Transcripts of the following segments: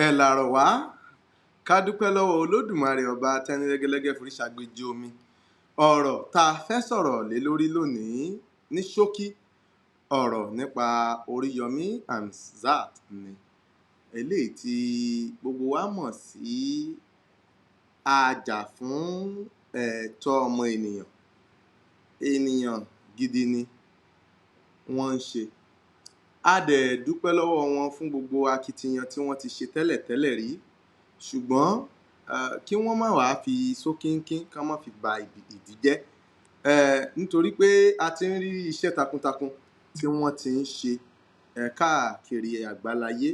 Ẹ làrọ̀ wá, ká dúpẹ́ lọ́wọ́ Olódùmarè ọba tẹ́nilẹ́gẹ́lẹ́gẹ́ forí ṣàgbéjì omi. Ọ̀rọ̀ tá a fẹ́ sọ̀rọ̀ lé lórí lónìí ní ṣókí, ọ̀rọ̀ nípa Oríyọmí Hamzat ni. Eléyìí tí gbogbo wa mọ̀ sí ajàfún ẹ̀tọ́ ọmọ ènìyàn. Ènìyàn gidi ni wọ́n ń ṣe. A dẹ̀ dúpẹ́ lọ́wọ́ wọn fún gbogbo akitiyan tí wọ́n ti ṣe tẹ́lẹ̀tẹ́lẹ̀ rí. Ṣùgbọ́n kí wọ́n má wàá fi sókínkín, kán má fi ba ìdí jẹ́. Nítorí pé a ti ń rí iṣẹ́ takuntakun tí wọ́n ti ń ṣe káàkiri àgbáláyé.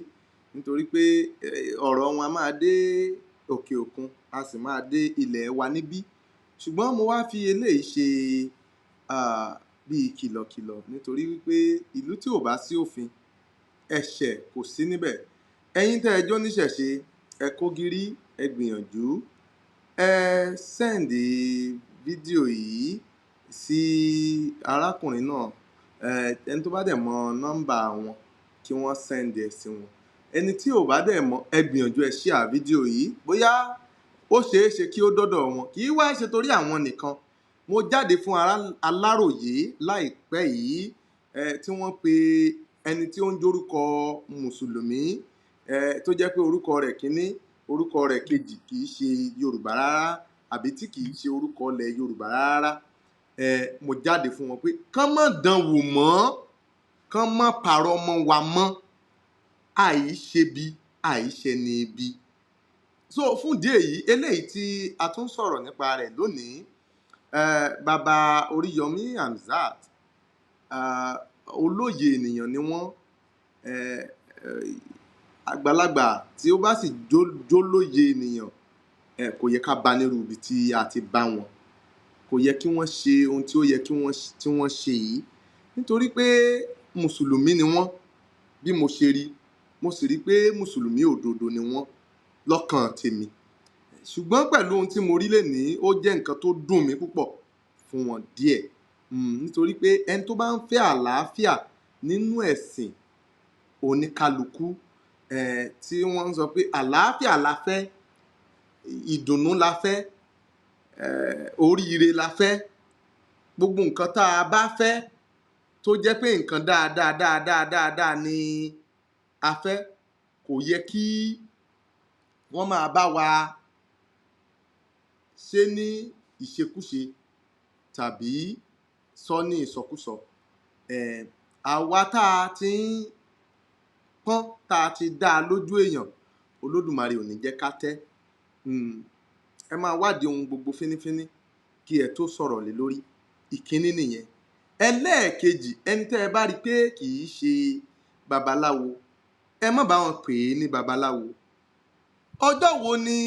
Nítorí pé ọ̀rọ̀ wọn a máa dé òkè òkun, a sì máa dé ilẹ̀ wa níbí. Ṣùgbọ́n mo wá fi eléyìí ṣe bíi kìlọ̀kìlọ̀, nítorí wípé ìlú tí ò bá sí òfin, ẹ̀ṣẹ̀ kò sí níbẹ̀. Ẹ̀yin tẹ́ ẹ jóníṣẹ̀ṣe, ẹ kó gírí, ẹ gbìyànjú, ẹ sẹ́ǹdì fídíò yìí sí arákùnrin náà. Ẹni tó bá dẹ̀ mọ nọ́mbà wọn, kí wọ́n sẹ́ǹdì ẹ̀ sí wọn. Ẹni tí ò bá dẹ̀ mọ̀, ẹ gbìyànjú ẹ share fídíò yìí. Bóyá ó ṣeé ṣe kí ó dọ́dọ̀ wọn. Kì í wá ṣe torí àwọn nìkan. Mo jáde fún Aláròyé láìpẹ́ yìí, tí wọ́n pe ẹni tí ó ń jórúkọ Mùsùlùmí, tó jẹ́ pé orúkọ rẹ̀ kínní, orúkọ rẹ̀ kejì kì í ṣe Yorùbá rárá, àbí tí kì í ṣe orúkọ ilẹ̀ Yorùbá rárá. Mo jáde fún wọn pé kán má dán wò mọ́, kán má parọ́ mọ́ wa mọ́. Àìṣebi, àìṣẹni ibi. So fún ìdí èyí, eléyìí tí a tún sọ̀rọ̀ nípa rẹ̀ lónìí, bàbá Oríyọmí Hamzat, olóye ènìyàn ni wọ́n. Àgbàlagbà tí ó bá sì jólóye ènìyàn, kò yẹ ká bá nírú ibi tí a ti bá wọn. Kò yẹ kí wọ́n ṣe ohun tí ó yẹ kí wọ́n tí wọ́n ṣe yìí. Nítorí pé Mùsùlùmí ni wọ́n, bí mo ṣe rí, mo sì rí pé Mùsùlùmí òdodo ni wọ́n lọ́kàn tèmi. Ṣùgbọ́n pẹ̀lú ohun tí mo rí lénìí, ó jẹ́ nǹkan tó dùn mí púpọ̀ fún wọn díẹ̀. Nítorí pé ẹni tó bá ń fẹ́ àlàáfíà nínú ẹ̀sìn oníkálukú, tí wọ́n ń sọ pé àlàáfíà la fẹ́, ìdùnnú la fẹ́, oríire la fẹ́, gbogbo nǹkan tá a bá fẹ́ tó jẹ́ pé nǹkan dáadáa dáadáa dáadáa ni a fẹ́, kò yẹ kí wọ́n máa bá wa ṣe ní ìṣekúṣe tàbí sọ ní ìsọkúsọ. Àwa tá a ti ń pọ́n, tá a ti dá lójú èèyàn, Olódùmarè ò ní jẹ́ ká tẹ́. Ẹ máa wádìí ohun gbogbo fínífíní kí ẹ tó sọ̀rọ̀ lé lórí. Ìkíní nìyẹn. Ẹlẹ́ẹ̀kejì, ẹni tẹ́ ẹ bá rí pé kì í ṣe babaláwo, ẹ má bá wọn pè é ní babaláwo. Ọjọ́ wo ni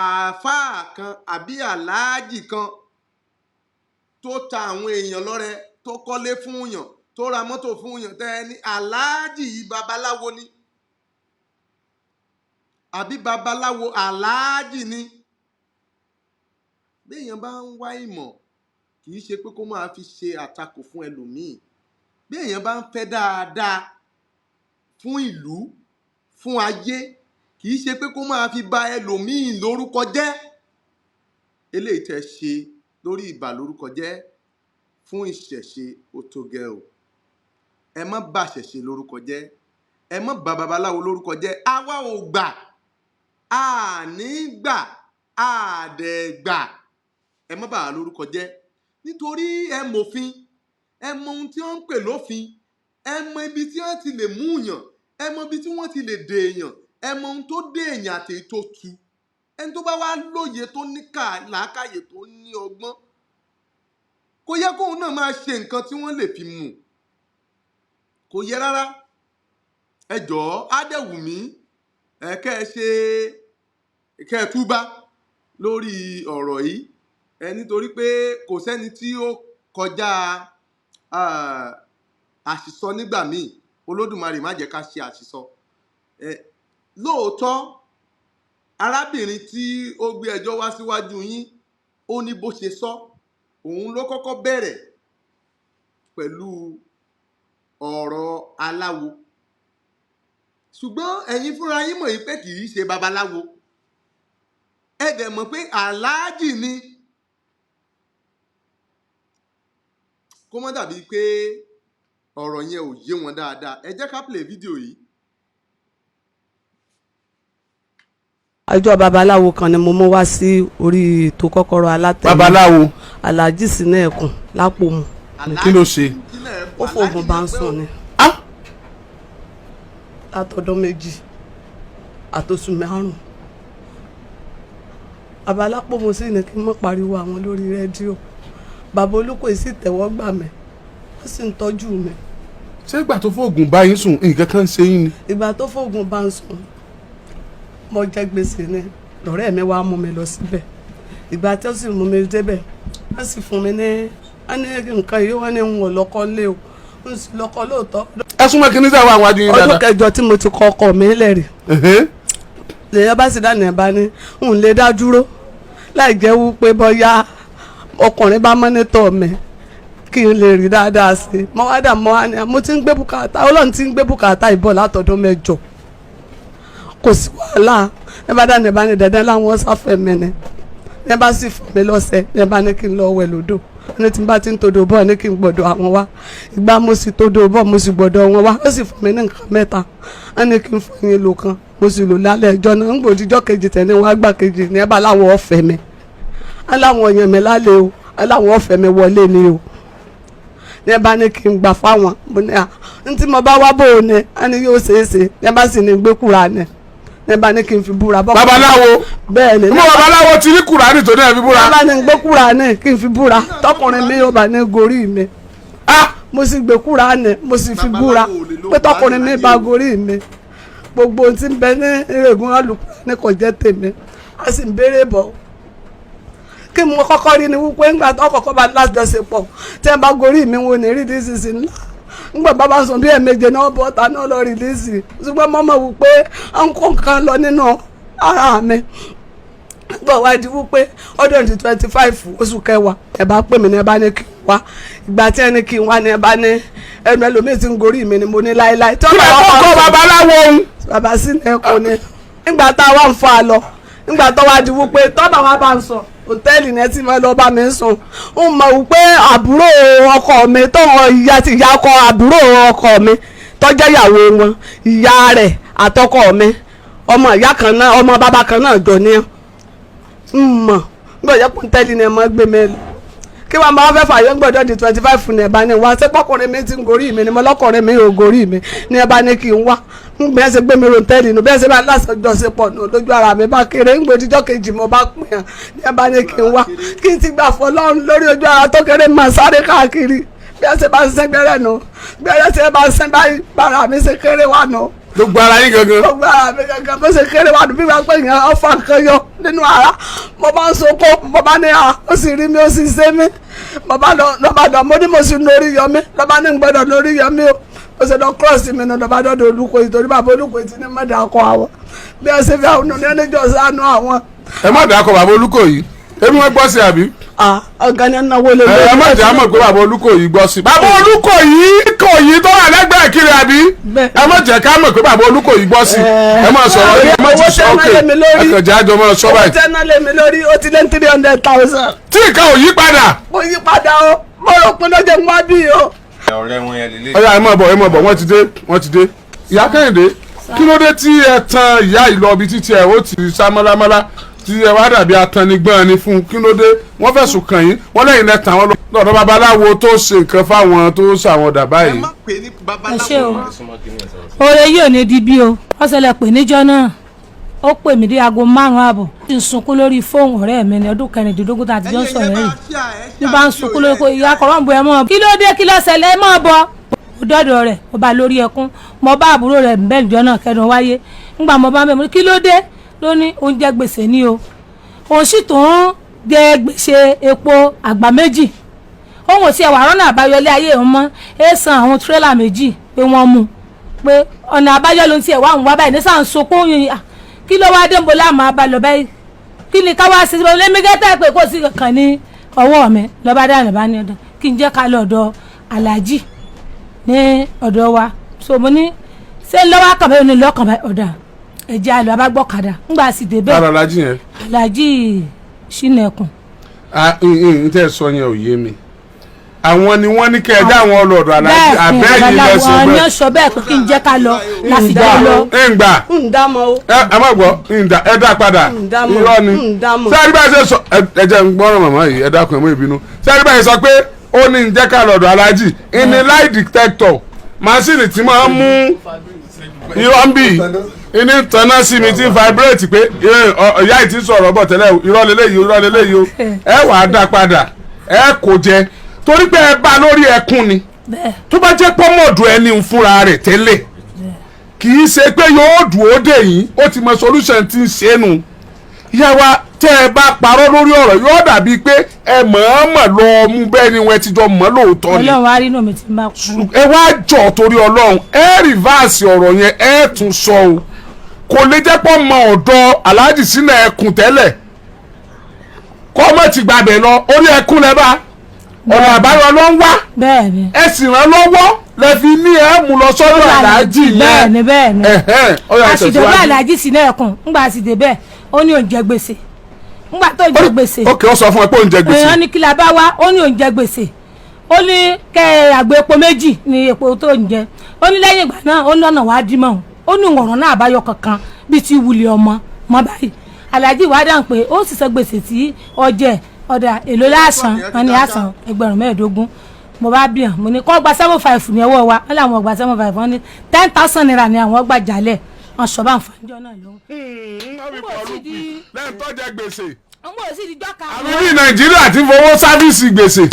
àáfàá kan àbí àláàjì kan tó ta àwọn èèyàn lọ́rẹ, tó kọ́lé fún yàn, tó ra mọ́tò fún yàn, tẹ́ ẹ ní àláàjì yìí babaláwo ni, àbí babaláwo àláàjì ni? Bí èèyàn bá ń wá ìmọ̀, kì í ṣe pé kó máa fi ṣe àtakò fún ẹlòmíì. Bí èèyàn bá ń fẹ́ dáadáa fún ìlú, fún ayé, kì í ṣe pé kó máa fi ba ẹlòmíì lórúkọ jẹ́. Eléyìí tẹ́ ṣe lórí ìbà lórúkọ jẹ́ fún ìṣẹ̀ṣe, ó tó gẹ́ o. Ẹ má bà ṣẹ̀ṣe lórúkọ jẹ́. Ẹ má bà babaláwo lórúkọ jẹ́. Àwa ò gbà, a ní gbà, a dẹ̀ gbà. Ẹ má bà wá lórúkọ jẹ́. Nítorí ẹ mọ̀fin, ẹ mọ ohun tí wọ́n ń pè lófin, ẹ mọ ibi tí wọ́n ti lè mú yàn, ẹ mọ ibi tí wọ́n ti lè dè èèyàn, ẹ mọ ohun tó dé èèyàn àti èyí tó tu. Ẹni tó bá wá lóye, tó ní làákàyè, tó ní ọgbọ́n, kò yẹ kóun náà máa ṣe nǹkan tí wọ́n lè fi mú. Kò yẹ rárá. Ẹ jọ̀ọ́, á dẹ̀ wù mí, ẹ kẹ́ ẹ ṣe, kẹ́ ẹ túbá lórí ọ̀rọ̀ yìí. Nítorí pé kò sẹ́ni tí ó kọjá àṣìsọ nígbà míì. Olódùmarè má jẹ́ ká ṣe àṣìsọ. Lóòótọ́, arábìnrin tí ó gbé ẹjọ́ wá síwájú yín, ó ní bó ṣe sọ, òun ló kọ́kọ́ bẹ̀rẹ̀ pẹ̀lú ọ̀rọ̀ aláwo. Ṣùgbọ́n ẹ̀yin fúnra yín mọ̀ yìí pé kì í ṣe babaláwo, ẹ dẹ̀ mọ̀ pé aláàjì ni. Kó má dàbí pé ọ̀rọ̀ yẹn ò yé wọn dáadáa, ẹ jẹ́ ká play fídíò yìí. Ẹjọ́ babaláwo kan ni mo mú wá sí orí ètò Kọ́kọ́rọ́ Alátẹ. Babaláwo? Alhaji Sina Ẹkùn Lápòmù. Kí ló ṣe? Ó fòògùn bá ń sùn ni. Ah! Látọdún 2 àtòsùn 5. Bàbá Lápòmù sì ní kí n má pariwo àwọn lórí rédíò. Bàbá Olúkòyí sì tẹ̀wọ́ gbà mí, ó sì ń tọ́jú mi. Ṣé ìgbà tó fóògùn bá yín sùn nǹkan kan ń ṣe yín ni? Ìgbà tó fóògùn bá ń sùn, mo jẹ gbèsè ni, lọ́rẹ́ mi wá mú mi lọ síbẹ̀. Ìgbà tí ó sì mú mi débẹ̀, wọ́n sì fún mi ní wọ́n ní nǹkan yìí, wọ́n ní n ò lọ́kọ lé o, n sì lọ́kọ lóòótọ́. Ẹ súnmọ́ kí ní sáwọ́ àwọn adìyẹ Ọdún dáadáa. 8 tí mo ti kọ ọkọ mi lẹ́rìí. Lèyàn bá sì dáná ẹ̀ bá ní n lè dá dúró láì jẹ́ wípé bóyá ọkùnrin bá mọ́nítọ̀ mi kí n lè rí dáadáa sí i. Mo wá dà mọ́ wá ní mo ti ń gbé bùkátà, Ọlọ́run ti ń gbé bùkátà ìbọ̀ látọdún 8, kò sí wàhálà. Ẹ bá dáná ẹ bá ní dandan láwọn sáfẹ́ mi ni. Ẹ bá sì fún mi lọ́sẹ̀, ẹ bá ní kí n lọ wẹ̀ lódò, ní tí n bá ti ń todò bọ̀ ní kí n gbọ́dọ̀ àwọn wá. Ìgbà mo sì todò bọ̀, mo sì gbọ́dọ̀ wọn wá, ó sì fún mi ní nǹkan 3, ẹ ní kí n fún yín lò kan, mo sì lò lálẹ́ ẹjọ́ náà. Ń gbòdìjọ́ kejì tẹ̀ ní wọn àgbà kejì ní ẹ bá láwọn ọ̀fẹ́ mi, ẹ láwọn ọ̀yàn mi lálẹ́ o, ẹ láwọn ọ̀fẹ́ mi wọlé ni o. Ní ẹ bá ní kí n gbà fáwọn, mo ní à ń tí mo bá wá bò ó ní ẹ ní yóò ṣeé ṣe. Ní ẹ bá sì ní gbé kúra ni, ní ẹ bá ní kí n fi búra. Babaláwo? Bẹ́ẹ̀ ni. Mo babaláwo ti ní Kùránì tó ní ẹ fi búra. Ní ẹ bá ní gbé kúra ni kí n fi búra, tọkùnrin mi yóò bá ní gorí mi. Mo sì gbé kúra ni, mo sì fi búra pé tọkùnrin mi bá gorí mi, gbogbo ohun tí ń bẹ ní ìrègùn alùpùpù ni kò jẹ́ tèmi. A sì ń béèrè bọ̀ kí mo kọ́kọ́ rí ni wípé ńgbà tó kọ́kọ́ bá lájọṣepọ̀ tí ẹ bá gorí mi wo ní rìlíìsì sí ńlá, ńgbà bàbá sùn bí ẹ̀ẹ̀méje náà bọ́ ta náà lọ rìlíìsì. Ṣùgbọ́n mo mọ̀ wípé à ń kó nǹkan lọ nínú ara mi. Ńgbà wá di wípé ọdún di 25 oṣù kẹwàá, ẹ bá pè mí ní ẹ bá ní kí n wá. Ìgbà tí ẹ ní kí n wá ní ẹ bá ní ẹnu ẹlòmíì tí ń gorí mi ni mo ní láéláé. Kí ẹ kọ́kọ́ babaláwo òun. Bàbá sí ní ẹ̀kọ́ ni ńgbà tá a wá ń fa lọ, ńgbà tó wá di wípé tọ́ba wa bá ń sọ hòtẹ́ẹ̀lì ní ẹ ti máa lọ bá mi sùn, ń mọ̀ wípé àbúrò ọkọ mi tó wọn ìyá ti ìyá ọkọ àbúrò ọkọ mi tó jẹ́ ìyàwó wọn, ìyá rẹ̀ àtọkọ mi ọmọ ìyá kan náà, ọmọ bàbá kan náà jọ ní ń mọ̀ ń gbọ́dọ̀ pé hòtẹ́ẹ̀lì ni ẹ máa gbé mi lọ. Kí wọ́n máa fẹ́ fàyọ́ gbọ́dọ̀ di 25 ní ẹ bá ní wá ṣé pọ́kùnrin mi ti ń gorí mi ni mo lọ́kùnrin mi ò gorí mi ní ẹ bá ní kí n wá. Ń bẹ́ẹ̀ ṣe gbé mi ròǹtẹ́ẹ̀lì nù, bẹ́ẹ̀ ṣe bá lásọjọsepọ̀ nù lójú ara mi bá kéré. Ń gbòdìjọ́ kejì mo bá pín in ní ẹ bá ní kí n wá kí n ti gbà fọlọ́run lórí ojú ara tó kéré máa sáré káàkiri. Bẹ́ẹ̀ ṣe bá ń sẹ́ gbẹ́rẹ́ nù, gbẹ́rẹ́ ṣe bá ń sẹ́ báyìí bára mi ṣe kéré wà nù. Gbogbo ara yín gangan. Gbogbo ara mi gangan bó ṣe kéré wà nù, bí wàá pè yẹn ọfà nǹkan yọ nínú ara. Mo bá ń sunkún, mo bá ní à ó sì rí mi, ó sì ṣe mí. Mo bá lọ lọ́ba lọ, mo ní mo sì lórí yọ mí, lọ́ba ní gbọ́dọ̀ lórí yọ mí o. Ó ṣe lọ cross mi nù lọ́ba dọ́dọ̀ Olúkòyí torí bàbá Olúkòyí ti ní mọ̀dà kọ àwọn. Bí ẹ ṣe fi àwọn ọ̀nà níjọ sánú àwọn. Ẹ má dàá kọ bàbá Olúkòyí, èmi wọn gbọ́ sí àbí. Ọ̀gá ni náwó lé lórí. Ẹ má jẹ́ àmọ̀ pé bàbá Olúkòyí gbọ́ sí. Bàbá Olúkòyí Kòyí tó wà lẹ́gbẹ̀ẹ́ kiri àbí. Ẹ má jẹ́ ká mọ̀ pé bàbá Olúkòyí gbọ́ sí. Ẹ má sọ̀rọ̀ ẹ má ti sọ òkè ẹ kàn jẹ́ àjọ máa sọ báyìí. Owó tẹ́ ná lé mi lórí ó ti lé ní 300,000. Tí nǹkan ò yí padà. Mo yí padà o, mo rò pé lọ́jọ́ ń wá bí o. Ọ̀rẹ́ wọn yẹn lélẹ̀. Ọ̀yá ẹ má bọ̀, ẹ má bọ̀, wọ́n ti dé, wọ́n ti dé. Ìyá Kẹ́hìndé, kí ló dé tí ẹ tan ìyá yìí lọ ibi títí ẹ ó ti sá mọ́lámọ́lá tí ẹ wá dàbí atanigbọ́n ni fún un? Kí ló dé? Wọ́n fẹ̀sùn kàn yín, wọ́n lẹ́yìn lẹ tàn wọ́n lọ lọ́dọ̀ babaláwo tó ṣe nǹkan fáwọn tó ṣàwọn dà báyìí. Ẹ má pè ní Ẹ ṣé o. babaláwo. Oore yìí ò ní di bí o. Wọ́n ṣẹlẹ̀ pè níjọ́ náà, ó pè mí dé aago 5:30, tí ń sunkún lórí fóònù ọ̀rẹ́ mi ní ọdún 16 tá a ti jọ ń sọ̀rọ̀ rẹ̀ ní bá ń sunkún lórí pé ìyá kọ̀rọ̀ǹbù ẹ̀ mọ́ kí ló dé, kí ló ṣẹlẹ̀, ẹ mọ́ bọ̀. Mo dọ́dọ̀ rẹ̀, mo bá lórí ẹkún, mo bá àbúrò rẹ̀ bẹ́ẹ̀ níjọ́ náà kẹ́dùn wáyé. Ńgbà mo bá ń bẹ̀ mo ní kí ló dé, ló ní oúnjẹ gbèsè ni o, òun sì tún ń jẹ gbèsè epo àgbà 2, òun ò tiẹ̀ wà rọ́nà àbáyọlé ayé òun mọ́, ẹ san àwọn tírélà 2 pé wọ́n mú pé ọ̀nà àbáyọ ló ń tiẹ̀ wá òun wá báyìí ní sàn sunkún yìí. Kí ló wá dé ń bo láàmú abalọ̀ báyìí, kí ni ká wá sí i lémi gẹ́tà pé kò sí kankan ní ọwọ́ mi. Lọ́ba dáná bá ní ọ̀dọ̀ kí n jẹ́ ká lọ ọ̀dọ̀ aláàjì ní ọ̀dọ̀ wa. So mo ní Ṣé lọ́wọ́ àkànbẹ́ òní lọ́kàn báyìí? Ọ̀dà ẹ̀jẹ̀ àlọ́ abágbọ́kadà ńgbà sì débẹ̀. Lára alájí yẹn. Aláàjì Ṣínẹ̀kùn. Ah, n tẹ́ sọ yẹn ò yé mi. Àwọn ni wọ́n ní kẹ́ ẹ dá àwọn ọlọ́dọ̀ alájí àbẹ́yìn lẹ́sìn bẹ́ẹ̀ ni bẹ́ẹ̀. wọ́n sọ bẹ́ẹ̀ pé kí n jẹ́ ká lọ láti jẹ́ lọ. Ǹgbà Ń dá mọ́ o. Ẹ má gbọ́, ǹdà ẹ dá padà. Ǹdá mọ̀, Irọ́ ni. ǹdá mọ̀. Sẹ́ẹ̀rí báyìí ṣe sọ, ẹ jẹ́ ń gbọ́ràn màmá yìí, ẹ dákun, ẹ mọ́ ìbínú. Sẹ́ẹ̀rí báyìí sọ pé ó ní ń jẹ́ ká lọ́dọ̀ alájí ìní lie detector machine tí máa ń mú irọ́ ń bì ìní tanná sí mi tí ń vibrate pé ìyá yìí ti ń sọ̀rọ̀ bọ̀ tẹ́lẹ̀ o, irọ́ leléyìí o, irọ́ leléyìí o. Ẹ wàá dá padà, ẹ kò jẹ torí pé ẹ bá lórí ẹkún ni. Bẹ́ẹ̀. Tó bá jẹ́ pọ́mọ̀dù ẹni ń fúnra rẹ̀ tẹ́lẹ̀, kì í ṣe pé yóò dùn ó dè yín, ó ti mọ solution tí ń ṣe nu. Ìyá wa, tẹ́ ẹ bá parọ́ lórí ọ̀rọ̀, yóò dàbí pé ẹ mọ̀ọ́mọ̀ lọ mú bẹ́ẹ̀ ni wọ́n ti jọ mọ̀ lóòótọ́ ni. Ọlọ́run á rí inú mi tí n bá kú. Ẹ wá jọ torí Ọlọ́run, ẹ reverse ọ̀rọ̀ yẹn, ẹ tún sọ o. Kò lè jẹ́ pọ́ mọ ọ̀dọ̀ Aláàjì sínú ẹkùn tẹ́lẹ̀ kọ́ mọ̀ ti gbàbẹ̀ lọ, orí ẹkùn lẹ́ bá ọ̀nà àbáyọ ló ń wá. Bẹ́ẹ̀ ni. Ẹ sì ràn lọ́wọ́ lẹ fi ní ẹ mú lọ sọ́dọ̀ aláàjì yẹn. Bẹ́ẹ̀ ni, bẹ́ẹ̀ ni. Ẹ̀hẹ́n, ó yá, Àṣìdè bẹ́ẹ̀. tẹ̀síwájú. Aláàjì Ṣínẹ̀kùn, ńgbà àṣìdè bẹ́ẹ̀, ó ní òun jẹ gbèsè. Ńgbà tó jẹ gbèsè, Ok, ó sọ fún ẹ pé òun jẹ gbèsè. Èèyàn ní kí la bá wá, ó ní òun jẹ gbèsè, ó ní kẹ àgbo epo méjì ní epo tó ń jẹ. Ó ní lẹ́yìn ìgbà náà, ó ní ọ̀nà wàá dí mọ́ òun, ó ní ọ̀ràn náà àbáyọ kankan bíi ti wulẹ̀ ọmọ mọ́ báyìí. Aláàjì wàá dáhùn pé ó sì san gbèsè tí ọjẹ́ ọ̀dà èlò lásán wọn ni àsán 15,000. Mo bá bí hàn, mo ní kọ́ gba 7,500 ní ọwọ́ wa. Wọ́n làwọn gba 7,500, wọ́n ní 10,000 naira ní àwọn gbà jálẹ̀. Wọ́n sọ bá ń fàájọ́ náà lóhùn. Lẹ́yìn tó jẹ gbèsè. Àwọn ò sì di jọ́ka. Àbí bí Nàìjíríà ti fowó service gbèsè.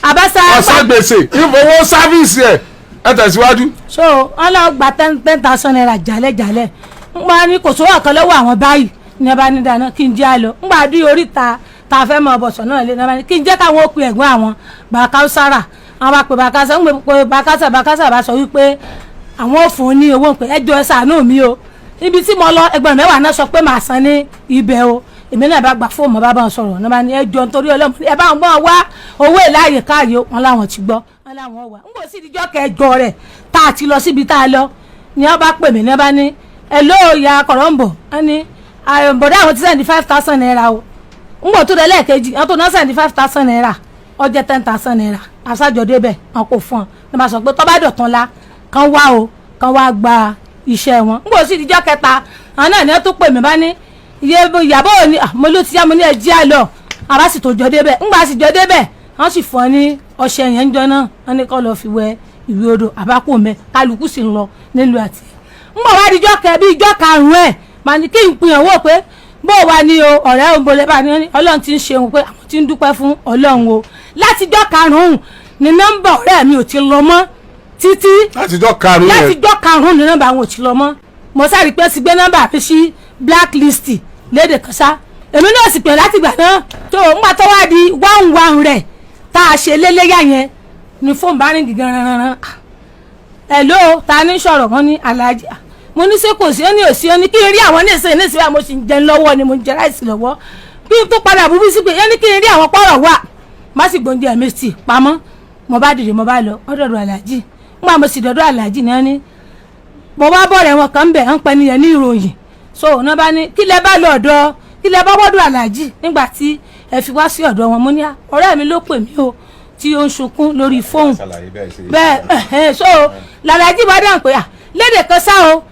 Àbáṣá. Ọ̀sán gbèsè ìfowó service ẹ̀. Ẹ tẹ̀síwájú. So wọn lọ gba 10,000 naira jálẹ̀ jálẹ̀. Ń pa ní kò sówó kan lọ́wọ́ àwọn báyìí ní ọba ní dáná kí n jẹ́ àlọ́. Ń gbà dí oríta tá a fẹ́ mọ ọbọ̀sọ̀ náà lé ní ọba ní kí n jẹ́ káwọn ó pe ẹ̀gbọ́n àwọn bàkására. Àwọn bá pe bàkásá, ń pe bàkásá, bàkásá bá sọ wípé àwọn ò fún un ní owó, pé ẹjọ́ ẹ ṣàánú mi o, ibi tí mo lọ 20,000 náà sọ pé màá san ní ibẹ̀ o. Èmi náà bá gba fóònù, bá bá wọn sọ̀rọ̀ náà, bá ní ẹjọ́ nítorí Ọlọ́run, ẹ bá wọn gbọ́n wá owó ìláyè káàyè. Wọn láwọn ti gbọ́, wọn láwọn wà ń bò sí ìdíjọ́ kẹjọ rẹ̀ tá a ti lọ síbi tá a lọ ni wọ́n bá pè mí ní wọ́n bá ní ẹ ló ya kọ̀rọ̀ǹbọ̀. Wọ́n ní bọ̀dá àwọn ti send 5,000 naira o. Ń bò tó dé lẹ́ẹ̀kejì, wọ́n tó náà send 5,000 naira, ó jẹ́ 10,000 naira. Aṣáájọ débẹ̀, wọn kò fún ọ ní bá sọ pé tọ́ bá dọ̀tún la kán wá o, kán wá gba iṣẹ́ wọn. Ń bò sí ìdíjọ́ kẹta, àwọn náà ní wọ́n tó pè mí, bá ní iye ìyàbọ̀ ni mo ló ti yá, mo ní ẹ jí àlọ́. Àbá sì tó jọ débẹ̀, ńgbà sì jọ débẹ̀, wọ́n sì fọ́ ní ọṣẹ yẹn ń jọ náà, wọ́n ní kó lọ́ọ́ fi wẹ ìwé odò. Àbákò mẹ́, kálukú sì ń lọ nílùú àti ńgbà wá di ijọ́ kẹ bí ijọ́ karùn-ún ẹ̀ màá ní kí n pin owó pé bó wà ní o ọ̀rẹ́ òǹbolẹ̀ bá ní Ọlọ́run ti ń ṣeun pé àwọn ti ń dúpẹ́ fún Ọlọ́run o. Láti ijọ́ karùn-ún ni nọ́mbà ọ̀rẹ́ mi ò ti lọ mọ́ títí. Látijọ́ karùn-ún Láti yẹn. ijọ́ karùn-ún ni nọ́mbà àwọn ò ti lọ mọ́. Mo sáré pé sì gbé nọ́mbà mi sí blacklist lédè kan sá, èmi náà sì pè láti ìgbà náà tó ńgbà tó wá di 1/1 rẹ̀ tá a ṣe léléyà yẹn ni fóònù bá rìn gígan. Hello, ta ní sọ̀rọ̀? Wọn ní alájà. Mo ní ṣé kò sí? Ó ní òsì. Ó ní kí n rí àwọn ní ìsìn ní ìsìn báyìí, mo sì ń jẹun lọ́wọ́ ni, mo ń jẹ rice lọ́wọ́ kí n tó padà bú bí sí pé ó ní kí n rí àwọn pọ̀rọ̀ wà má sì gbóúnjẹ mi sí pamọ́. Mo bá dìde, mo bá lọ ọ̀dọ̀dọ̀ aláàjì. Ńgbà mo sì dọ̀dọ̀ aláàjì náà ní mo bá bọ̀rẹ̀ wọn kàn bẹ̀ ń pẹ́ nìyẹn ní ìròyìn. So ọ̀nà bá ní kí lẹ bá lọ ọ̀dọ̀, kí lẹ bá wọ́dọ̀ aláàjì nígbà tí ẹ fi wá sí ọ̀dọ̀ wọn? Mo ní ọ̀rẹ́ mi ló pè mí o tí ó ń sunkún lórí fóònù bẹ́ẹ̀. Ẹ̀hẹ́n, so làlájì bá dáhùn pé à lédè kan sá o,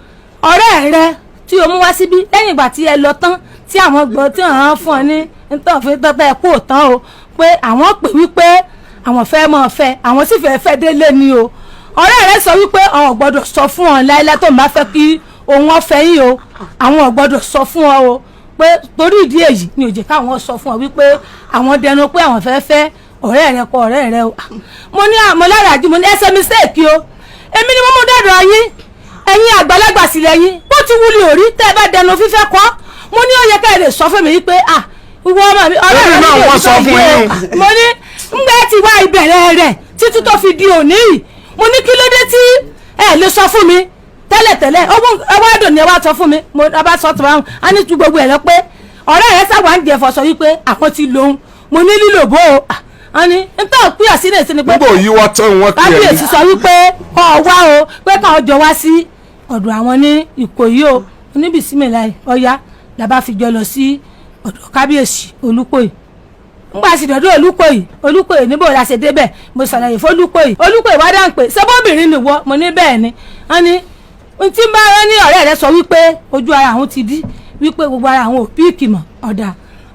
ọ̀rẹ́ rẹ tí o mú wá síbí lẹ́yìn ìgbà tí ẹ lọ tán, tí àwọn gbọ́ tí àwọn fún ọ ní nítorí tọ́tẹ́ ẹ kú òtán o, pé àwọn pè wípé àwọn fẹ́ mọ̀ fẹ́, àwọn sì fẹ́ fẹ́ délé ni o. Ọ̀rẹ́ rẹ sọ wípé àwọn ò gbọ́dọ̀ sọ fún ọ láíláí tó ń bá fẹ́ kí òun ọ̀fẹ́ yìí o, àwọn ò gbọ́dọ̀ sọ fún ọ o, pé torí ìdí èyí ni ò jẹ́ káwọn sọ fún ọ wípé àwọn dẹnu pé àwọn fẹ́ fẹ́ ọ̀rẹ́ rẹ kọ ọ̀rẹ́ rẹ o. Mo ní àmọ́ lára àjú, mo ní ẹsẹ̀ mistake o, èmi ni mo mú dọ̀dọ̀ yín, ẹ̀yin àgbàlagbà sílẹ̀ yín, bó ti wúlò òrí tẹ́ ẹ bá dẹnu fífẹ́ kọ́. Mo ní ó yẹ ká ẹ lè sọ fún mi wípé ah, ìwọ ọmọ mi, ọ̀rẹ́ rẹ Lórí náà ní wọ́n sọ fún yín. o. Mo ní ńgbẹ́ ti wá ìbẹ̀rẹ̀ rẹ̀ títí tó fi di òní yìí, mo ní kí ló dé tí ẹ lè sọ fún mi tẹ́lẹ̀tẹ́lẹ̀? Ọwọ́ àdùn ni ẹ wá sọ fún mi. Mo bá sọ tó bá wọn á ní tu gbogbo ẹ̀ lọ pé ọ̀rẹ́ rẹ sábà ń jẹ fọṣọ wípé àwọn ti lòun. Mo ní lílò bó o á ní nítorí pé àsínà sí ni pé Nígbà òyìnbó tán wọn kí ẹ kábíyèsí sọ wípé kọ́ ọ wá o, pé káwọn jọ wá sí. Ọ̀dọ̀ àwọn ní Ìkòyí o. Oníbìsímìláì ọ̀yá làbá fi jọ lọ sí ọ̀dọ̀ kábíyèsí Olúkòyí. Ngbà sì dọ̀dọ̀ Olúkòyí, Olúkòyí níbo la ṣe débẹ̀, mo ṣàlàyé f'Olúkòyí. Olúkòyí wá dáhùn pé ṣé bóbìnrin nìwọ? Mo ní bẹ́ẹ̀ ni. Wọ́n ní n tí ń bá wọn ní ọ̀rẹ́ rẹ sọ wípé ojú ara àwọn ti dí, wípé gbogbo ara àwọn ò píìkì mọ̀. Ọ̀dà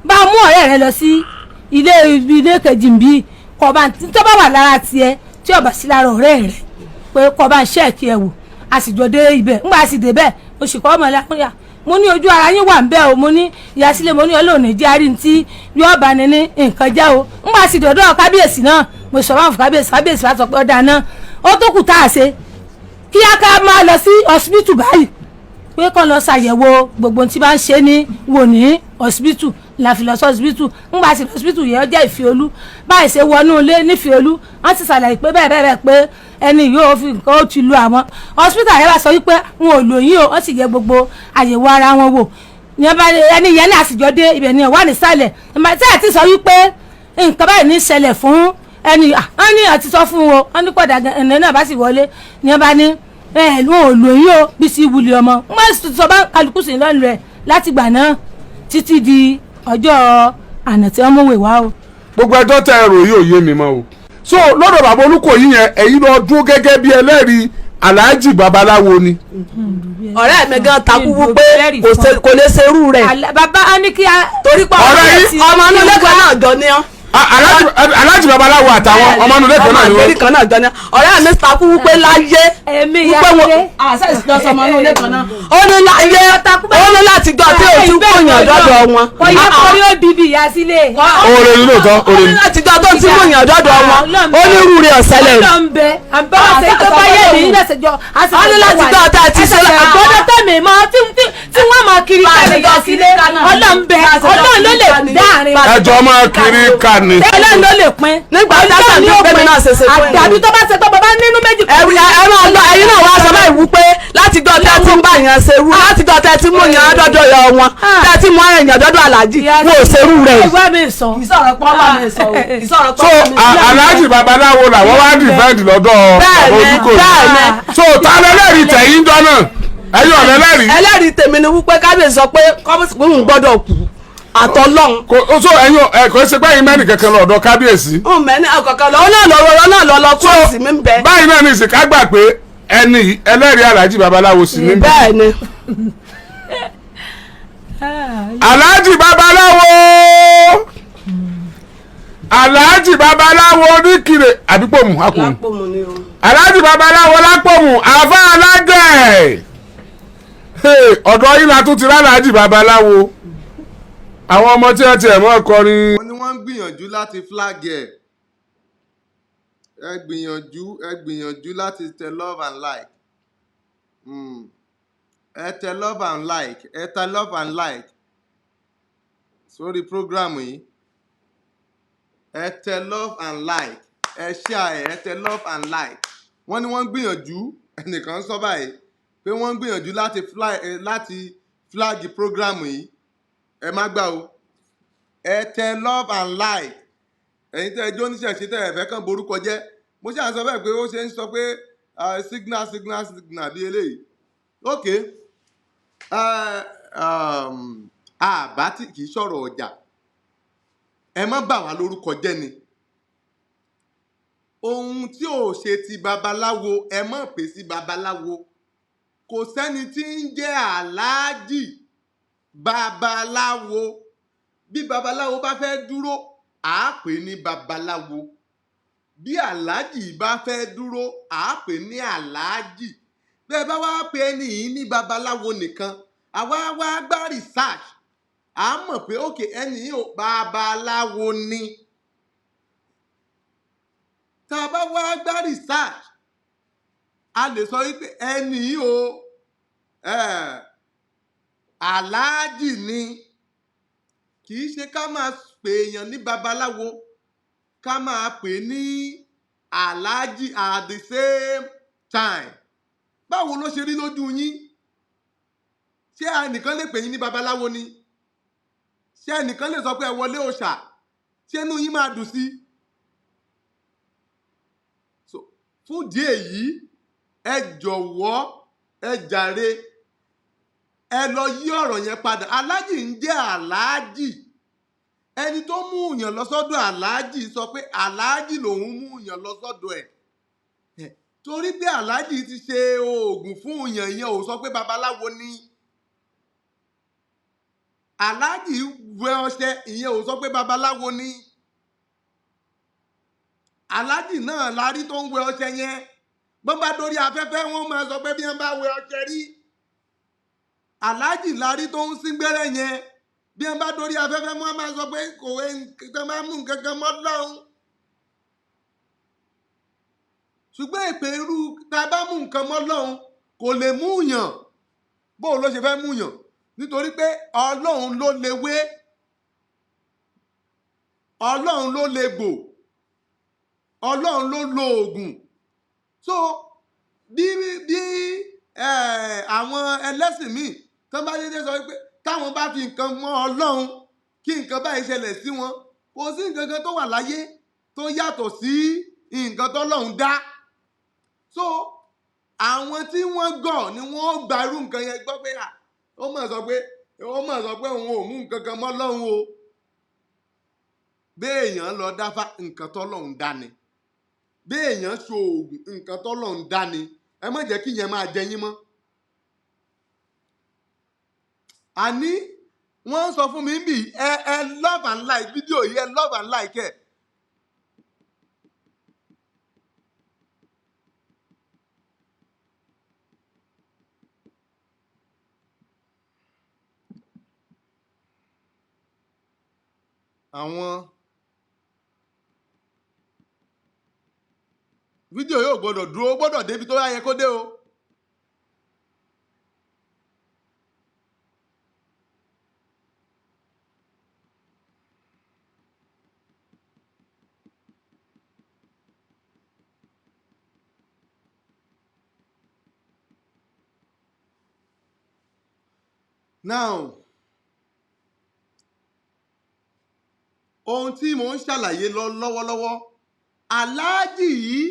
bá mú ọ̀rẹ́ rẹ lọ sí ilé ilé kejì ń bí kọ́ bá tó bá wà lára tiẹ̀ tí ó bá sí lára ọ̀rẹ́ rẹ, pé kọ́ bá ń ṣẹ́ẹ̀kì ẹ̀ wò. A sì jọ dé ibẹ̀. Ńgbà a sì dé bẹ́ẹ̀, mo sì kọ́ ọmọ lápúnyà. Mo ní ojú ara yín wà ń bẹ́ o. Mo ní ìyá sílẹ̀, mo ní Ọlọ́run ní járí tí yóò bá ní ní nǹkan jẹ́ o. Ńgbà a sì dọ̀dọ̀ kábíyèsí náà, mo sọ fún kábíyèsí. Kábíyèsí wa sọ pé ọ̀dà náà, ó tó kù tá a ṣe kí á ká máa lọ sí hospital báyìí, pé kàn lọ ṣàyẹ̀wò gbogbo tí bá ń ṣe ní wò ní hospital. La fi lọ sí hospital. Ńgbà sí hospital yẹn, ó jẹ́ Ìfìolú. Báyìí ṣe wọnú ilé nífìolú, wọ́n ti ṣàlàyé pé bẹ́ẹ̀ bẹ́ẹ̀ bẹ́ẹ̀, pé ẹni yóò fi nǹkan ó ti lu àwọn. Hospital yẹn bá sọ wípé wọn ò lò yín o. Wọ́n sì yẹ gbogbo àyẹ̀wò ara wọn wò ní ẹ bá ẹni yẹn ní àsìjọ dé ibẹ̀ ni wà nísàlẹ̀ tí ẹ ti sọ wípé nǹkan báyìí ní ṣẹlẹ̀ fún ẹni. Wọ́n ní àti sọ fún o. Wọ́n ní kọ̀dà ẹni náà bá sì wọlé ní ẹ bá ní ẹ wọn ò lò yín o. Bí sí wuli ọmọ wọ́n sọ bá kálukú sí lọ́nà rẹ̀ látìgbà náà títí di ọjọ́ àná tí wọ́n mú wèé wá o. Gbogbo ẹjọ́ tẹ ẹrù yìí ò yé mi mọ́ o. So lọ́dọ̀ bàbá Olúkòyí yẹn, ẹ̀yin lọ dúró gẹ́gẹ́ bí ẹlẹ́rìí aláàjì babaláwo ni. Ọ̀rẹ́ mi gan takú wípé kò lè ṣerú rẹ̀. Bàbá á ní kí a. Torí pé Ọ̀rẹ́ yìí- ọmọ inú ilé kan náà jọ ní ọ́. Aláàjì babaláwo àtàwọn ọmọ inú ilé kan náà ni ọmọ wọ́n. ìgbérí kan náà jọ ní ọ́. Ọ̀rẹ́ mi takú wípé láyé Èmi wípé ìyá wọn sílé. àṣẹ ìsọsọ ọmọ inú ilé kan náà. Ó ní láyé, ó ní láti gbọ́ tí ò ti kóyàn dọ́dọ̀ wọn. Kò yẹ kó rí òbí ìyá sílé. Oore ni lóòótọ́, Ó oore ní ni. láti gbọ́ tó ti kóyàn dọ́dọ̀ wọn, ó ní irú rẹ̀ ọ̀sẹ̀lẹ̀. Ọlọ́run bẹ àbá ṣe tó bá yẹ ní ilé ṣèjọ. Ó ní láti gbọ́ tá a ti ṣe Àgbọ̀dọ̀ tẹ̀mí mọ́ tí wọ́n máa kiri kálẹ̀ ìyá sílé. Ọlọ́run bẹ, Ọlọ́run ló lè dáàrin. Ẹjọ́ máa kiri ká ni. Ọlọ́run ló lè pín. Nígbà tí Ọlọ́run àṣà ni ó bẹ́ẹ̀ pín. náà ṣe ṣe fún Àdàbí tó bá ṣe pé bàbá nínú méjì. Ẹ̀rù ẹ̀rù ọlọ ẹ̀yin náà wá sọ báyìí wípé láti gbọ́ tẹ́ tí ń bá yàn ṣerú, láti gbọ́ tẹ́ tí mú yàn dọ́dọ̀ yọ wọn, tẹ́ tí mú yàn dọ́dọ̀ aláàjì, wọn ò ṣerú rẹ̀. Ìwé mi sọ. Ìsọ̀rọ̀ pọ́n wà mí sọ o, ìsọ̀rọ̀ So aláàjì babaláwo làwọn wá defend lọ́dọ̀ bàbá Bẹ́ẹ̀ni, Olúkòyí. bẹ́ẹ̀ni. So ta lẹ́lẹ́rìí tẹ̀yìn jọ náà? Ẹ̀yin ọ̀lẹ́lẹ́rìí. Ẹlẹ́rìí tèmi ni wípé kábíyèsí sọ pé kọ́mísì ń gbọ́dọ̀ kú àtọ́lọ́hún. Kò so ẹ̀yin ẹ̀ kò ṣe pé ẹ̀yin mẹ́rin kankan lọ́dọ̀ kábíyèsí. Ń mẹ́ni ọ̀kọ̀ọ̀kan lọ, ó náà lọ rọ náà lọ lọ kóòsì mi ń bẹ. Báyìí náà ní ìsìnká gbà pé ẹni yìí, ẹlẹ́rìí aláàjì babaláwo sì ní. Bẹ́ẹ̀ni. Aláàjì babaláwo, aláàjì babaláwo oníkìrè àbípòmù àpòmù. Lápòmù ni o. Aláàjì babaláwo lápòmù, àfa alágẹ̀. Hey, ọ̀dọ̀ yìí la tún ti rálàájì babaláwo, àwọn ọmọ tí wọ́n ti ẹ̀ mọ́ kọrin. Wọ́n ní wọ́n ń gbìyànjú láti flag ẹ̀. Ẹ gbìyànjú, ẹ gbìyànjú láti tẹ love and like. Ẹ tẹ love and like, ẹ tẹ love and like sórí program yìí. Ẹ tẹ love and like, ẹ share ẹ, tẹ love and like. Wọ́n ní wọ́n ń gbìyànjú. Ẹnìkan sọ báyìí pé wọ́n ń gbìyànjú láti fly láti flag program yìí. Ẹ má gbà o. Ẹ tẹ love and like. Ẹ̀yin tẹ́ ẹ jó oníṣẹ̀ṣe, tẹ́ ẹ fẹ́ kàn borúkọ jẹ́, mo ṣáà sọ bẹ́ẹ̀ pé ó ṣe ń sọ pé signal, signal, signal bí eléyìí. Ok, àbá tí kì í sọ̀rọ̀ ọjà, ẹ má bà wá lórúkọ jẹ́ ni. Ohun tí ò ṣe ti babaláwo, ẹ má pè sí babaláwo. Kò sẹ́ni tí ń jẹ́ aláàjì babaláwo. Bí babaláwo bá fẹ́ dúró, à á pè ní babaláwo. Bí aláàjì bá fẹ́ dúró, à á pè ní aláàjì. Bẹ́ẹ̀ bá wá pe ẹni yìí ní babaláwo nìkan, àwa wá gbá research, à á mọ̀ pé òkè ẹni yìí ò babaláwo ni. Tá a bá wá gbá research, a lè sọ wípé ẹni yìí o, aláàjì ni. Kì í ṣe ká máa pè èèyàn ní babaláwo, ká máa pè ní aláàjì at the same time. Báwo ló ṣe rí lójú yín? Ṣé ẹnìkan lè pè yín ní babaláwo ni? Ṣé ẹnìkan lè sọ pé ẹ wọlé òòṣà? Ṣé inú yín máa dùn sí? So fún ìdí èyí, ẹ jọ̀wọ́, Ẹ jàre, ẹ lọ yí ọ̀rọ̀ yẹn padà. Aláàjì ń jẹ́ aláàjì. Ẹni tó mú yàn lọ sọ́dọ̀ aláàjì sọ pé aláàjì lòun mú yàn lọ sọ́dọ̀ ẹ̀. Torí pé aláàjì ti ṣe oògùn fún yàn, ìyẹn ò sọ pé babaláwo ni. Aláàjì wẹ ọṣẹ, ìyẹn ò sọ pé babaláwo ni. Aláàjì náà la rí tó ń wẹ ọṣẹ yẹn. Bọ́n bá dórí afẹ́fẹ́, wọ́n máa sọ pé bí wọ́n bá wẹ ọṣẹ rí. Aláàjì la rí tó ń sín gbẹ́rẹ́ yẹn. Bí wọ́n bá dórí afẹ́fẹ́, wọ́n máa sọ pé kò wé nǹkan máa mú nǹkan kan mọ́ lọ́hùn. Ṣùgbọ́n èpè irú tá a bá mú nǹkan mọ́ lọ́hùn kò lè mú yàn. Bó ló ṣe fẹ́ mú yàn? Nítorí pé Ọlọ́run ló lè wé, Ọlọ́run ló lè gbò, Ọlọ́run ló lo oògùn. So bí àwọn ẹlẹ́sìn míì tó bá dédé sọ pé táwọn bá fi nǹkan mọ́ Ọlọ́run kí nǹkan báyìí ṣẹlẹ̀ sí wọn, kò sí nǹkan kan tó wà láyé tó yàtọ̀ sí nǹkan tọ́lọ́run dá. So àwọn tí wọ́n gọ̀ ni wọ́n gba irú nǹkan yẹn gbọ́ pé à, ó mọ̀ sọ pé òun ò mú nǹkan kan mọ́ Ọlọ́run o. Béèyàn lọ dáfá, nǹkan tọ́lọ́run dá ni. Béèyàn ṣo oògùn, nǹkan tọ́lọ́run dá ni. Ẹ má jẹ́ kí ìyẹn máa jẹ yín mọ́. Àní wọ́n ń sọ fún mi bí ẹ love and like fídíò yìí, ẹ love and like ẹ. Àwọn fídíò yóò gbọ́dọ̀ dúró, ó gbọ́dọ̀ débi tó bá yẹ kó dé o. Now, ohun tí mò ń ṣàlàyé lọ lọ́wọ́lọ́wọ́, aláàjì yìí,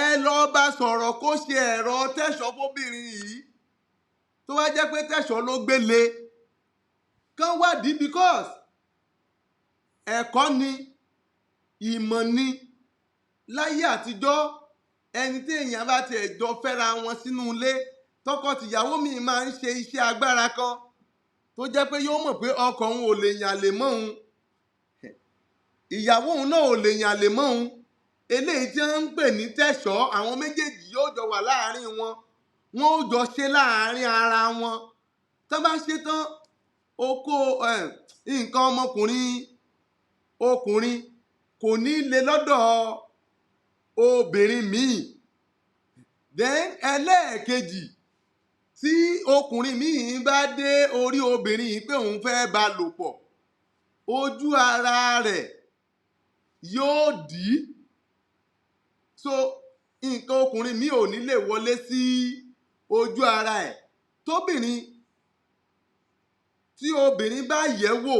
ẹ lọ bá sọ̀rọ̀ kó ṣe ẹ̀rọ tẹ̀sọ́ fóbìnrin yìí. Tó bá jẹ́ pé tẹ̀sọ́ ló gbélé kán wádìí, because ẹ̀kọ́ ni, ìmọ̀ ni. Láyé àtijọ́, ẹni tí èèyàn bá tiẹ̀ jọ fẹ́ra wọn sínú ilé, tọkọ-tìyàwó mi máa ń ṣe iṣẹ́ agbára kan tó jẹ́ pé yóò mọ̀ pé ọkọ òun ò lè yàn lè mọ́ òun, ìyàwó òun náà ò lè yàn lè mọ́ òun. Eléyìí tí wọ́n ń pè ní tẹ̀sọ́, àwọn méjèèjì yóò jọ wà láàárín wọn, wọn ó jọ ṣe láàárín ara wọn. Tán bá ṣe tán, okó nǹkan ọmọkùnrin ọkùnrin kò ní le lọ́dọ̀ obìnrin míì. Then ẹlẹ́ẹ̀kejì, tí ọkùnrin míì bá dé orí obìnrin yìí pé òun fẹ́ bá lò pọ̀, ojú ara rẹ̀ yóò dí. So nǹkan ọkùnrin míì ò ní lè wọlé sí ojú ara ẹ̀. Tóbìnrin, tí obìnrin bá yẹ̀ wò,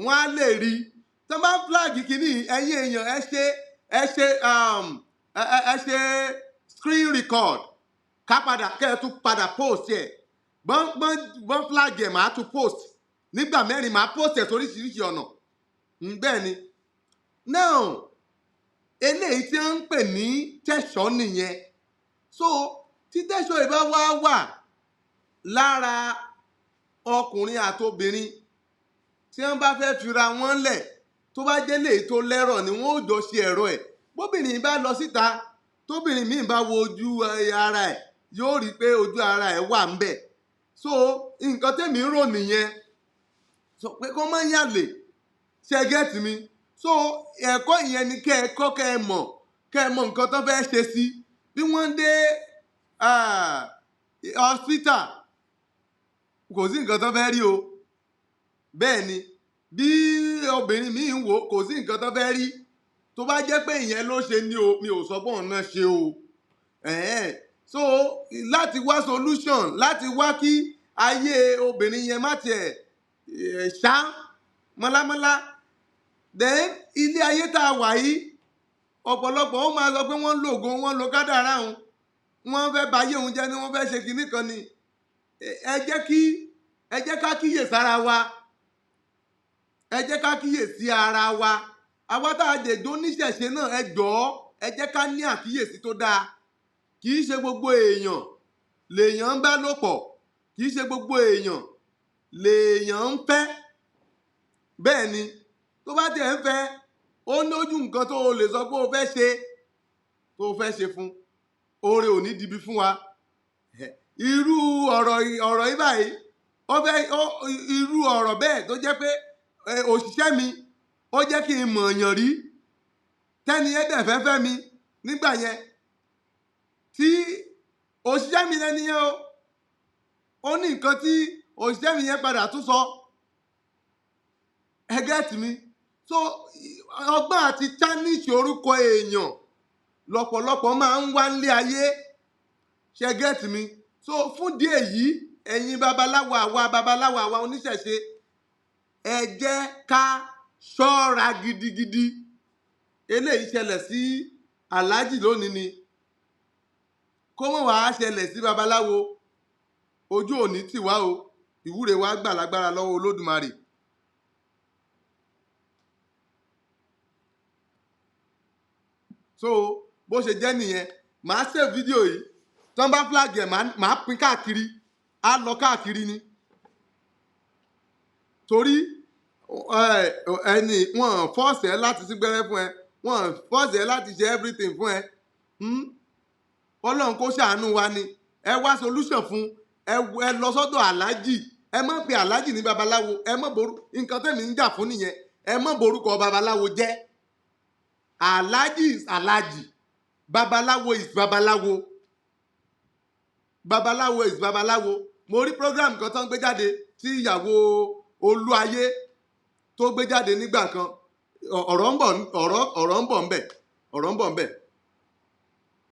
wọ́n á lè rí tọ́ bá flag kínní. Ẹ̀yin èèyàn, ẹ ṣe screen record, ká padà kẹ́ ẹ tún padà post ẹ̀. Bọ́n bọ́n bọ́n flag ẹ̀, màá tún post nígbà 4, màá post ẹ̀ sóríṣiríṣi ọ̀nà. Bẹ́ẹ̀ ni. Now, eléyìí tí wọ́n ń pè ní tẹ̀sọ́ nìyẹn. So tí tẹ̀sọ́ yìí bá wá wà lára ọkùnrin àtobìnrin, tí wọ́n bá fẹ́ fira wọn lẹ̀, tó bá jẹ́ léyìí tó lẹ́rọ̀ ni, wọ́n ó jọ ṣe ẹ̀rọ ẹ̀. Bóbìnrin bá lọ síta, tóbìnrin míì bá wo ojú ara ẹ̀, yóò rí i pé ojú ara ẹ̀ wà ń bẹ̀. So nǹkan tèmi ń rò nìyẹn, sọ pé kó má yàlè ṣe get mi. So ẹ̀kọ́ ìyẹn ni kẹ́ ẹ kọ́, kẹ́ ẹ mọ̀ nǹkan tó fẹ́ ṣe sí. Bí wọ́n dé hospital, kò sí nǹkan tó fẹ́ rí o. Bẹ́ẹ̀ ni, bí obìnrin míì ń wò, kò sí nǹkan tó fẹ́ rí. Tó bá jẹ́ pé ìyẹn ló ṣe ni o, mi ò sọ pé òun náà ṣe o. Ẹ̀hẹ́n. So láti wá solution, láti wá kí ayé obìnrin yẹn má tiẹ̀ ṣá mọ́lámọ́lá. Then ilé ayé tá a wà yìí, Ọ̀pọ̀lọpọ̀ ó máa sọ pé wọ́n ń lo ògo, wọ́n ń lo kádàrá òun, wọ́n fẹ́ bayé òun jẹ́ ni, wọ́n fẹ́ ṣe kinní kan ni. Ẹ jẹ́ ká kíyè sára wa, ẹ jẹ́ ká kíyè sí ara wa. Àwa tá a jẹ̀jọ́ oníṣẹ̀ṣe náà, ẹ jọ̀ọ́, ẹ jẹ́ ká ní àkíyèsí tó dáa. Kì í ṣe gbogbo èèyàn lèèyàn ń bá lò pọ̀, kì í ṣe gbogbo èèyàn lèèyàn ń fẹ́. Bẹ́ẹ̀ ni, tó bá tiẹ̀ ń fẹ́, ó lójú nǹkan tó o lè sọ pé o fẹ́ ṣe, tó o fẹ́ ṣe fún. Oore ò ní dibi fún wa. Irú ọ̀rọ̀ yìí báyìí, ó fẹ́ irú ọ̀rọ̀ bẹ́ẹ̀ tó jẹ́ pé òṣìṣẹ́ mi, ó jẹ́ kí n mọ̀ọ́yàn rí, tẹ́ni ẹ̀ dẹ̀ fẹ́ fẹ́ mi nígbà yẹn, tí òṣìṣẹ́ mi lẹ́ni yẹn o, ó ní nǹkan tí òṣìṣẹ́ mi yẹn padà tún sọ, ẹ gẹ́tì mi. So ọgbọ́n àti tarnish orúkọ èèyàn lọ́pọ̀lọpọ̀ máa ń wá nílé ayé, ṣe gẹ́tì mi. So fún díẹ̀ yìí, ẹ̀yin babaláwo, àwa babaláwo, àwa oníṣẹ̀ṣe, ẹ jẹ́ ká ṣọ́ra gidigidi. Eléyìí ṣẹlẹ̀ sí aláàjì lónìí ni, kó mọ̀ wá ṣẹlẹ̀ sí babaláwo. Ojú òní tì wá o, ìwúre wa gbà lágbára lọ́wọ́ Olódùmarè. So bó ṣe jẹ́ nìyẹn. Màá save fídíò yìí, tán bá flag ẹ̀, màá pín káàkiri, á lọ káàkiri ni, torí ẹni wọn force ẹ láti sí gbẹ́rẹ́ fún ẹ, wọn force ẹ láti ṣe everything fún ẹ. Ọlọ́run kó ṣàánú wa ni. Ẹ wá solution fún ẹ, ẹ lọ sọ́dọ̀ aláàjì. Ẹ má pe aláàjì ní babaláwo, ẹ má ború nǹkan tẹ̀mí ń jà fún nìyẹn. Ẹ má borúkọ babaláwo jẹ́. Aláàjì is aláàjì, babaláwo is babaláwo, babaláwo is babaláwo. Mo rí program kan tó ń gbé jáde tí ìyàwó Olúayé tó gbé jáde nígbà kan. Ọ̀rọ̀ ń bọ̀, ọ̀rọ̀ ń bọ̀ ńbẹ̀, ọ̀rọ̀ ń bọ̀ ńbẹ̀.